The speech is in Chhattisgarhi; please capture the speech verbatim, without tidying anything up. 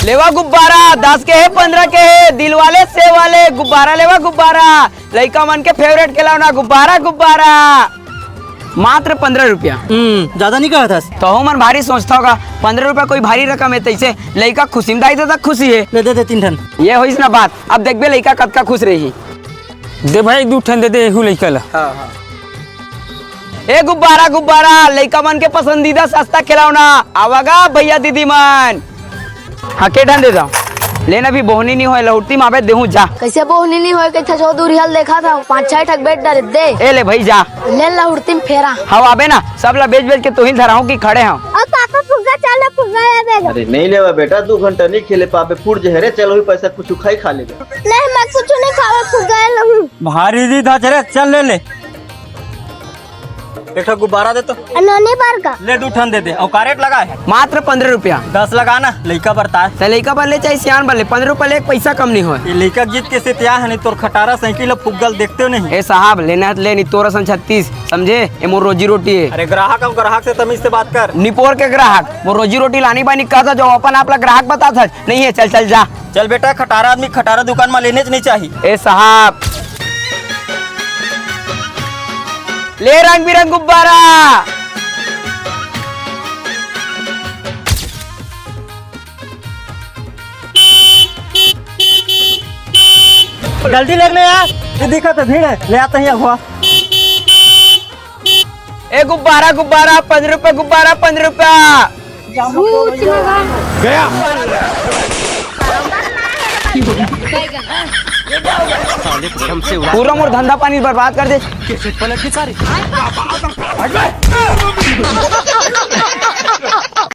लेवा गुब्बारा, दस के हे, पंद्रह के हे, दिल वाले, सेव वाले, गुब्बारा लेवा, गुब्बारा। लइका मन के favourite खिलौना, गुब्बारा, गुब्बारा। मात्र पंद्रह रुपया। हम्म, ज्यादा नहीं कहत हस। तहू मन भारी सोचथव गा, पंद्रह रुपया कोई भारी रकम हे, तइसे लइका खुशी में दाई दे तक खुशी हे। ले दे दे तीन ठन। ये होइस ना बात, अब देखबे लइका कतका खुश रही। दे भाई, दू ठन दे दे एहू लइका ला। हाँ, हाँ। ए गुब्बारा, गुब्बारा, लइका मन के पसंदीदा सस्ता खिलौना। आवा गा भैया दीदी मन। हाँ, के ठन दे दव? ले ना, अभी बोहनी नहीं होय, लहुटी में आबे देहूँ जा। कइसे बोहनी नहीं होय, कइसे छो दूरी हल देखा था, पाँच छह ठक बेच डरे दे। ए ले भाई जा। ले लहुटी में फेरा। हाँ, आबे ना, सब ला बेच बेच के तुही धराहूँ कि खड़े हव। अब पापा फुग्गा चल, फुग्गा ले बेच। अरे नहीं लेवा बेटा, दू घंटा नहीं खेले पाबे, फूट जे रे, चल वही पैसा कुछ खाई खा लेबे। नहीं, मैं कुछ नहीं खावे, फुग्गा लहूँ। भारी दी था, चले, चल ले ले। एक ठो गुब्बारा दे तो। अनोनी बार का। ले दू ठन दे दे। अउ का रेट लगा हे? मात्र पंद्रह रुपया। दस लगा ना, लइका बर ताय। ते लइका बर ले चाहे सियान बर ले, पंद्रह रुपया ले, एक पैसा कम नहीं होय। ये लइका जीत के सेतिया हे, नहीं तोर खटारा साइकिल अउ फुग्गा ल देखते नहीं। ए साहब, लेना हे त ले, नहीं तोर असन छत्तीस, समझे? ए मोर रोजी रोटी हे। अरे ग्राहक अउ ग्राहक से तमीज से बात कर। निपोर के ग्राहक, मोर रोजी रोटी लानी बानी कहत हस, जो अपन आप ला ग्राहक बतात हस। नहीं हे, चल चल जा। चल बेटा, खटारा आदमी खटारा दुकान में लेने च नहीं चाही। ए साहब, ले रंग बिरंग गुब्बारा। जल्दी लेने यार, ये दिखा तो भीड़ हे, ले आता ही अगुआ। ए गुब्बारा, गुब्बारा, पंद्रह रुपया गुब्बारा, पंद्रह रुपया। गया। पूरा मोर धंधा पानी बर्बाद कर दे।